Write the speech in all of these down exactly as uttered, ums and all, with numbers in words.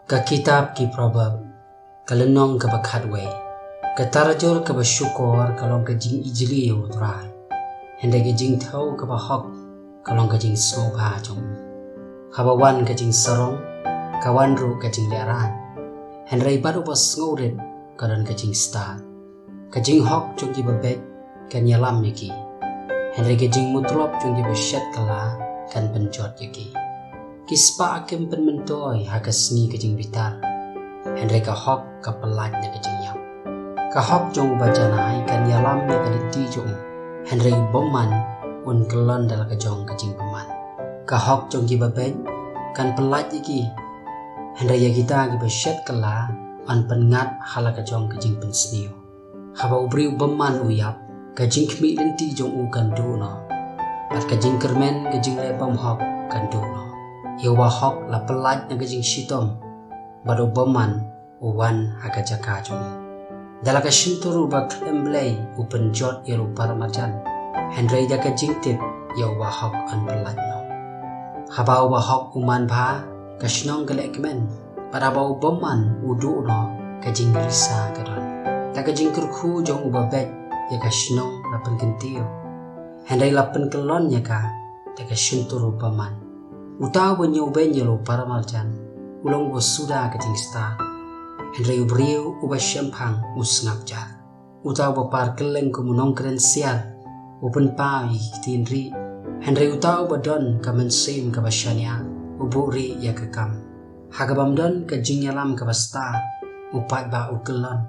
Ka kitab ki Proverb, ka lynnong kaba khatwei. Ka tarajur kaba shukor ka long ka jingijli ïa U Trai, hynrei ka jingthew kaba hok ka long ka jingsngewbha jong u. Haba wan ka jingsarong, ka wan ruh ka jinglehrain, hynrei bad uba sngewrit ka don ka jingstad. Ka jinghok jong kiba beit kan ïalam ïa ki, hynrei ka jingmutlop jong kiba shet kylla kan pynjot ïa ki. Ki spah kim pynmyntoi ha ka sngi ka jingbitar, hynrei ka hok ka pyllait na ka jingïap. Ka hok jong uba janai kan ïalam ïa ka lynti jong u, hynrei u bymman un kyllon da la ka jong ka jingbymman. Ka hok jong kiba beit kan pyllait ïa ki, hynrei ïa kita kiba shet kylla yn pynngat ha la ka jong ka jingpynsniew. Haba u briew bymman u ïap, ka jingkhmih lynti jong u kan duh noh, bad ka jingkyrmen ka jingleh bymhok kan duh noh. Ïa uba hok la pyllait na ka jingshitom, bad u bymman u wan ha ka jaka jong u. Da la ka shyntur uba khlem blei u pynjot ïa la u paramarjan, hynrei da ka jingtip ïa uba hok yn pyllait noh. Haba uba hok u manbha, ka shnong ka leh kmen, bad haba u bymman u duh noh, ka jingrisa ka don. Da ka jingkyrkhu jong uba beit ïa ka shnong la pynkyntiew, hynrei la pynkyllon ïa ka da ka shyntur u bymman. Uta uba ñiewbeiñ ïa la u paramarjan u long uba suda ka jingstad, hynrei u briew uba shemphang u sngap jar. Uta uba par kylleng kum u nongkren siar u pynpaw ïa ki ktien rieh, hynrei uta uba don ka mynsiem kaba shaniah u buhrieh ïa ka kam. Ha kabym don ka jingïalam kaba stad u paidbah u kyllon,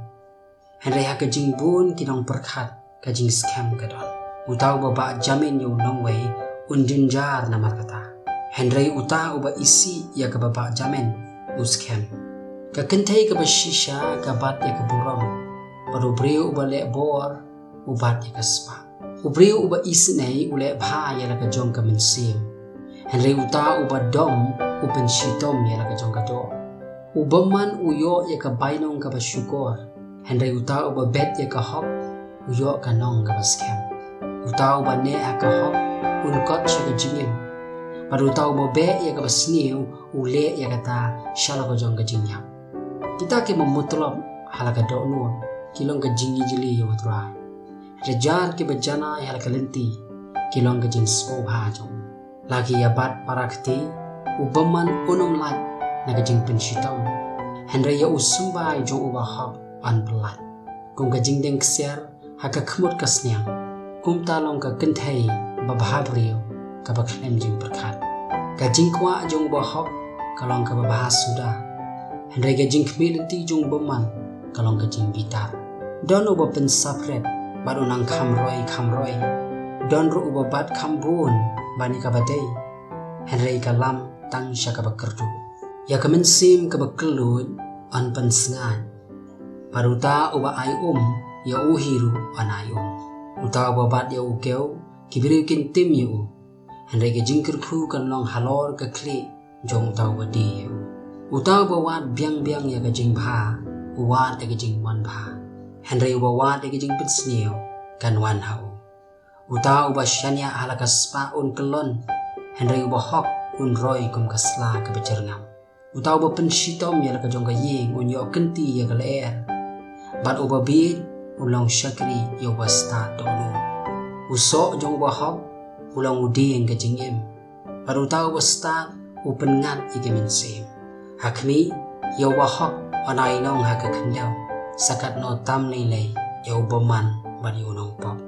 hynrei ha ka jingbun ki nongpyrkhat ka jingskhem ka don. Uta uba bah jamin ïa u nongwei un jynjar namar kata, hynrei uta uba isih ïa kaba bah jamin u skhem. Ka kynthei kaba shisha ka bat ïa ka burom, bad u briew uba leh bor u bat ïa ka spah. U briew uba isynei u leh bha ïa la ka jong ka mynsiem, hynrei uta uba dom u pynshitom ïa la ka jong ka doh. U bymman u ïoh ïa ka bainong kaba shukor, hynrei uta uba bet ïa ka hok u ïoh ka nong kaba skhem. Uta uba neh ha ka hok un kot sha ka jingim, bad uta uba beh ïa kaba sniew u leh ïa kata sha la ka jong ka jingïap. Kita kiba mutlop ha la ka dohnud ki long ka jingijli ïa U Trai, hynrei jar kiba janai ha la ka lynti ki long ka jingsngewbha jong u. La ki ïa bat para kti, u bymman un ym lait na ka jingpynshitom, hynrei ïa u symbai jong uba hok yn pyllait. Kum ka jingdeng ksiar ha ka khmut ka sniang, kumta long ka kynthei babha briew kaba khlem jingpyrkhat. Ka jingkwah jong uba hok ka long kaba bha suda, hynrei ka jingkhmih lynti jong u bymman ka long ka jingbitar. Don uba pynsapret bad u nang kham roi kham roi, don ruh uba bat kham bun ban ïa kaba dei, hynrei ka lam tang sha kaba kyrduh. Ïa ka mynsiem kaba kylluid yn pynsngaid, bad uta uba ai um ïa u hi ruh yn ai um. Uta uba bat ïa u kew ki briew kin tim ïa u, hynrei ka jingkyrkhu kan long halor ka khlieh jong uta uba die ïa u. Uta uba wad biang biang ïa ka jingbha u wad ïa ka jingwan bha, hynrei uba wad ïa ka jingpynsniew kan wan ha u. Uta uba shaniah ha la ka spah un kyllon, hynrei uba hok un roi kum ka sla kaba jyrngam. Uta uba pynshitom ïa la ka jong ka ïing un ïoh kynti ïa ka lyer, bad uba bieit un long shakri ïa uba stad dohnud. U soh jong uba hok u long u dieng ka jingim, bad uta uba stad u pynngat ïa ki mynsiem. Ha khmih, ïa uba hok yn ai nong ha ka khyndew, sa katno tam lei lei ïa u bymman bad ïa u nongpop.